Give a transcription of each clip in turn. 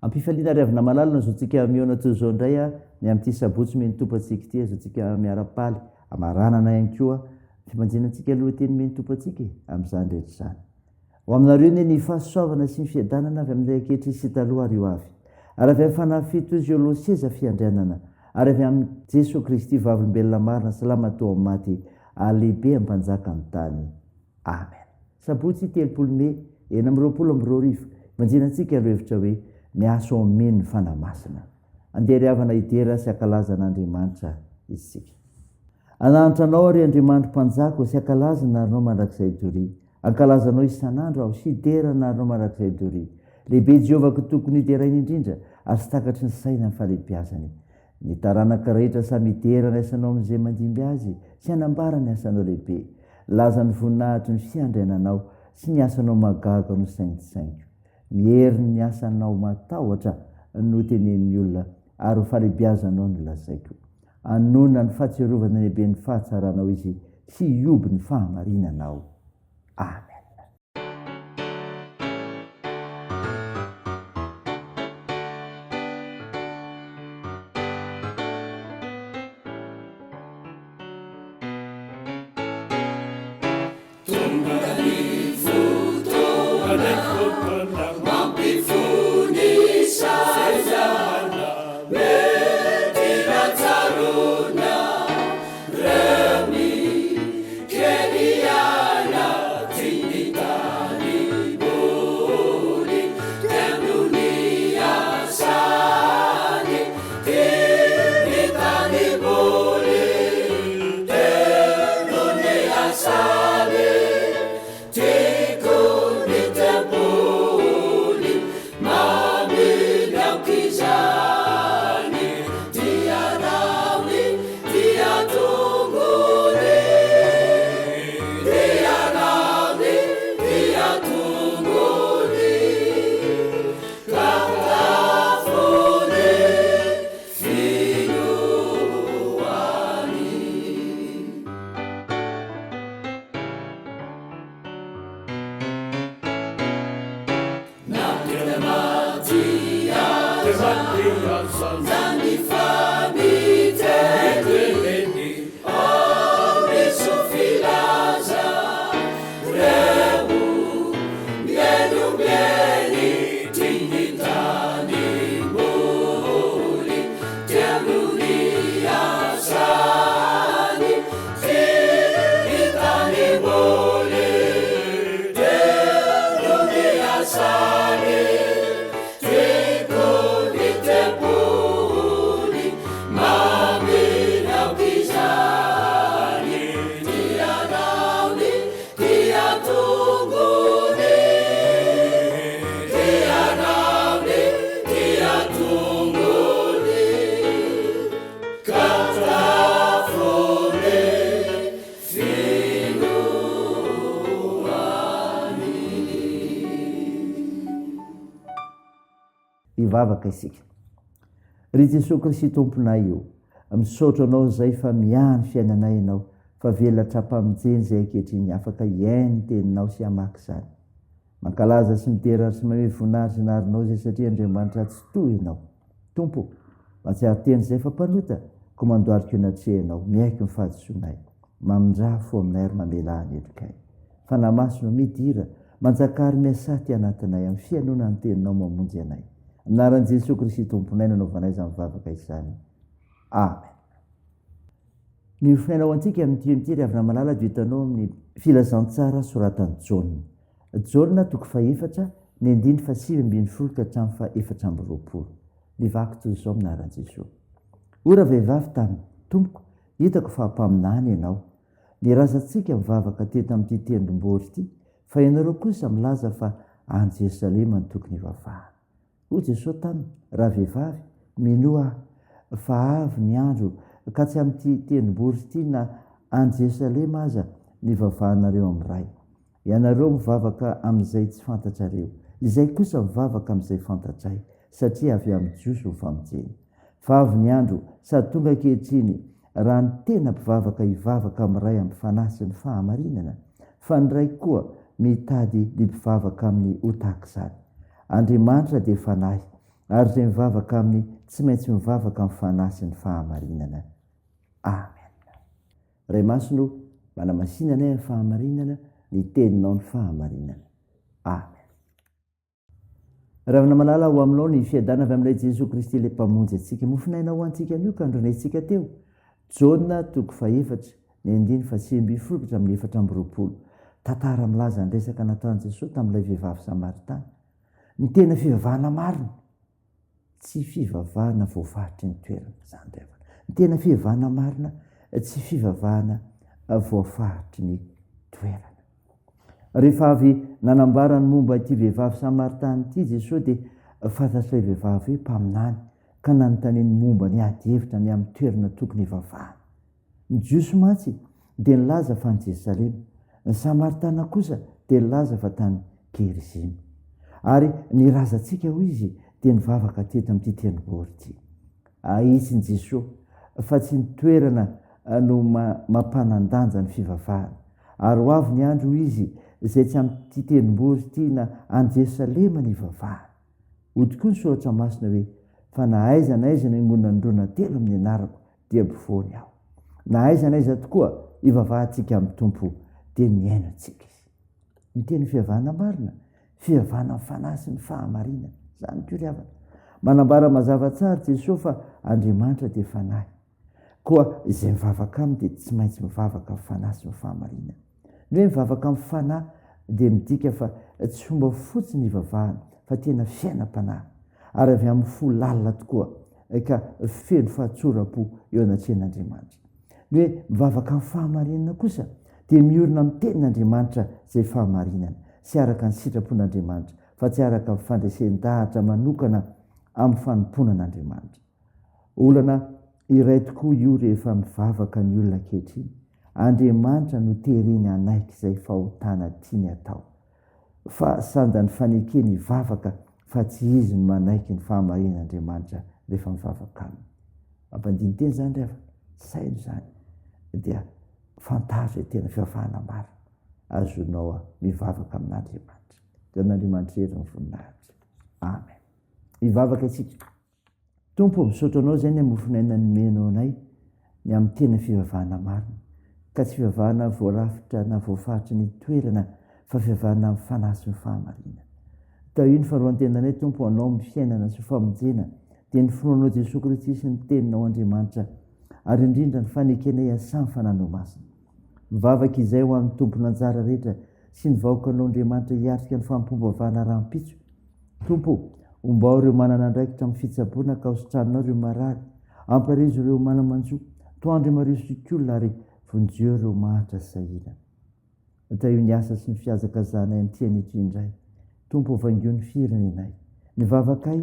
Ampifaliana ry havana malala no azontsika mihaona toy izao indray ny amin'ity sabotsy omen'ny Tompo antsika ity, azontsika miara-paly, amaranana ihany koa ny fibanjinantsika lohateny omen'ny Tompo antsika e, amin'izany rehetra izany. Ho aminareo anie ny fahasoavana sy ny fiadanana avy amin'ilay ankehitriny sy taloha ary ho avy, ary avy amin'ny Fanahy fito eo alohan'ny seza fiandrianana, ary avy amin'i Jesoa Kristy vavolombelona marina salama teo amin'ny maty ary lehibe ampanjaka ny tany. Amen. Sabotsy 30 Mey 2026, Ibanjinantsika ireo hevitra hoe Miasa ao amin'ny mino ny Fanahy Masina. Andeha ry havana hidera sy hankalaza an'Andriamanitra isika. Hananatra Anao aho ry Andriamanitro Mpanjaka ô sy hankalaza ny anaranao mandrakizay doria. Hankalaza Anao isan'andro aho sy hidera ny anaranao mandrakizay doria. Lehibe Jehovah ka tokony hideraina indrindra ary tsy takatry ny saina ny fahalehibiazany. Ny taranaka rehetra samy hidera ny asanao amin'izay mandimby azy sy hanambara ny asanao lehibe. Laza ny voninahitry ny fiandriananao sy ny asanao mahagaga no saintsainiko. Ny herin'ny asanao mahatahotra no tenenin'ny olona ary ho fahalehibiazanao no lazaiko. Hanonona ny fahatsiarovana ny haben'ny fahatsaranao izy sy hihoby ny fahamarinanao. Amen. Tonga ny fotoana mampifony saina, mety raha-tsaroana reo ny Keniana ty ny tanimboly, telo ny asany ty ny tanimboly. Telo ny asany, tiako ny tempoly, mamy ny aok'izany, dia ramy, dia tongony, dia ramy, dia tongony, ka tafony. Hivavaka isika. Ry Jesoa Kristy Tomponay o, misaotra Anao izay fa miahy ny fiainanay Ianao, fa velona hatrampamonjena izay ankehitriny afaka hihaino ny Teninao sy hamaky izany. Mankalaza sy midera ary sy mamehy voninahitra ny anaranao izay satria Andriamanitra Tsitoha Ianao. Tompo o, mahatsiaro tena izay fa mpanota, koa mandohalika eo anatrehanao, miaiky ny fahadisoanay. Mamindrà fo aminay ary mamelà ny helokay. Fanahy Masina o, midira, manjakà ary miasà aty anatinay amin'ny fihainoana ny Teninao mamonjy anay. Amin'ny anaran'i Jesoa Kristy Tomponay no anaovanay izany vavaka izany. Amen. Ny hofonaina ho antsika amin'ity ity ry havana malala dia hitanao amin'ny Filazantsara soratan'i Jaona. Jaona toko fahefatra, ny andininy faha-19 ka hatramin'ny faha-24. Mivaky toy izao amin'ny anaran'i Jesoa. Hoy ravehivavy taminy, Tompoko, hitako fa mpaminany ianao. Ny razantsika mivavaka teto amin'ity tendrombohitra ity, fa ianareo kosa milaza fa any Jerosalema no tokony hivavahana. Hoy Jesoa taminy, Ravehivavy, minoa Aho, fa avy ny andro ka tsy amin'ity tendrombohitra ity na any Jerosalema aza no hivavahanareo amin'ny Ray. Ianareo mivavaka amin'izay tsy fantatrareo, izay kosa mivavaka amin'izay fantatray, satria avy amin'ny Jiosy ho famonjena. Fa avy ny andro, sady tonga ankehitriny, raha ny tena mpivavaka hivavaka amin'ny Ray amin'ny fanahy sy ny fahamarinana, fa ny Ray koa mitady ny mpivavaka aminy ho tahaka izany. Andriamanitra dia fanahy. Ary izay mivavaka Aminy tsy maintsy mivavaka amin'ny fanahy sy ny fahamarinana. Amen. Ray Masina o, manamasina anay amin'ny fahamarinana, ny Teninao ny fahamarinana. Amen. Ravina malala ho aminao ny fiadana avy amin'ilay Jesoa Kristy ilay Mpamonjy antsika. Mofonaina ho antsika anio ka andronesintsika teo. Jaona toko fahefatra, ny andininy faha-19 ka hatramin'ny 24. Tantara milaza ny resaka nataon'i Jesoa tamin'ilay vehivavy samaritana. Ny tena fivavahana marina, tsy fivavahana voafaritry ny toerana. Izany ry havana. Ny tena fivavahana marina, tsy fivavahana voafaritry ny toerana. Rehefa avy nanambara ny momba ity vehivavy samaritana ity Jesoa dia fantatr'ilay vehivavy hoe mpaminany ka nanontaniany momba ny ady hevitra ny amin'ny toerana tokony hivavahana. Ny Jiosy mantsy dia nilaza fa any Jerosalema, ny Samaritana kosa dia nilaza fa tany Gerizima. Ary ny razantsika, hoy izy, dia nivavaka teto amin'ity tendrombohitra ity. Ahitsin'i Jesoa fa tsy ny toerana no mampanan-danja ny fivavahana. Ary ho avy ny andro, hoy izy, izay tsy amin'ity tendrombohitra ity na any Jerosalema ny hivavahana. Hoy tokoa ny Soratra Masina hoe, Fa na aiza na aiza no iongonan'ny roa na telo amin'ny anarako, dia ampovoany aho. Na aiza na aiza tokoa ivavahantsika amin'ny Tompo, dia mihaino antsika Izy. Ny teny fihavana marina, fihavana amin'ny fanahy sy ny fahamarinana. Izany koa ry havana. Manambara mazava tsara Jesoa fa Andriamanitra dia fanahy. Koa izay mivavaka aminy dia tsy maintsy mivavaka amin'ny fanahy sy ny fahamarinana. Ny hoe mivavaka amin'ny fanahy dia midika fa tsy fomba fotsiny ivavahana fa tena fiainam-panahy ary avy amin'ny fo lalina tokoa ka feno fahatsoram-po eo anatrehan'Andriamanitra. Ny hoe mivavaka amin'ny fahamarinana kosa dia miorina amin'ny tenin'Andriamanitra izay fahamarinana sy araka ny sitrapon'Andriamanitra fa tsy araka ny fandresen-dahatra manokana amin'ny fanompoana an'Andriamanitra. Olana iray tokoa io rehefa mivavaka ny olona ankehitriny. Andriamanitra no tereny hanaiky izay fahotana tiany atao. Fa sandan'ny fanekeny hivavaka fa tsy izy no manaiky ny fahamarinan'Andriamanitra rehefa mivavaka aminy. Mampandini-tena izany ry havana. Saino izany dia fantaro izay tena fivavahana marina azonao mivavaka amin'Andriamanitra. Dia amin'Andriamanitra irery ny voninahitra. Amen. Hivavaka isika. Tompo ô, misaotra Anao izay ny mofon'aina nomenao anay ny amin'ny tena fivavahana marina, ka tsy fivavahana voarafitra na voafaritry ny toerana fa fivavahana amin'ny fanahy sy ny fahamarinana. Tahio ny faharoan-tenanay Tompo Anao amin'ny fiainana sy famonjena, dia ny finoanao Jesoa Kristy sy ny Teninao Andriamanitra, ary indrindra ny fanekenay asan'ny Fanahinao Masina. Mivavaka izay ho an'ny tompon'anjara rehetra sy ny vahoakanao Andriamanitra hiatrika ny fanompoam-bavahana rahampitso. Tompo o, ombao ireo manana andraikitra amin'ny fitsaboana ka hositraninao ireo marary, ampaherezo ireo mana-manjo, toandro Maria Zokiolona ary vonjeo ireo mahantra sy sahirana. Tahio ny asa sy ny fihazakazahanay amin'ity anio ity indray. Tompo o, vangio ny firenenay. Ny vavakay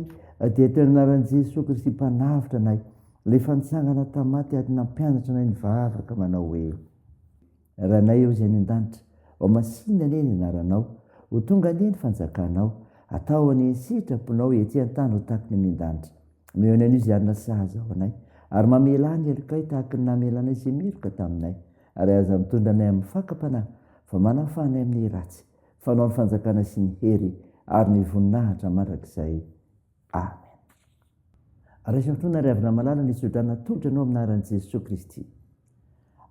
dia teo anaran'i Jesoa Kristy Mpanavotra anay, ilay efa nitsangana tamin'ny maty ary nampianatra anay nivavaka manao hoe. Ranay ô izay any an-danitra, ho masinina anie ny anaranao, ho tonga anie ny fanjakanao, atao anie ny sitraponao ety an-tany ho tahaky ny any an-danitra. Omeo anay anio izay hanina sahaza ho anay, ary mamelà ny helokay tahaky ny namelanay izay meloka taminay, ary aza mitondra anay amin'ny fakam-panahy, fa manafaha anay amin'ny ratsy, fa Anao ny fanjakana sy ny hery ary ny voninahitra mandrakizay. Amen. Raiso ny finoana ry havana malala ny tsodrano atolotra anao amin'ny anaran'i Jesoa Kristy.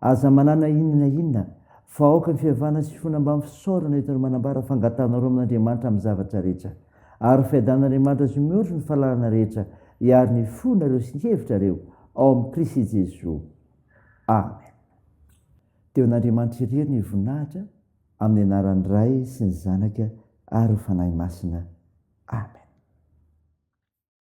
Aza manana inona na inona, fa aoka ny fihavana sy finoana mbamin'ny fisaorana entinareo manambara fangatahanareo amin'Andriamanitra amin'ny zavatra rehetra. Ary ny fiadanan'Andriamanitra izay mihoatra ny fahalalana rehetra hiaro ny fonareo sy ny hevitrareo ao amin'i Kristy Jesoa. Amen. Teo an'Andriamanitra irery ny voninahitra, amin'ny anaran'ny Ray sy ny Zanaka ary ny Fanahy Masina. Amen.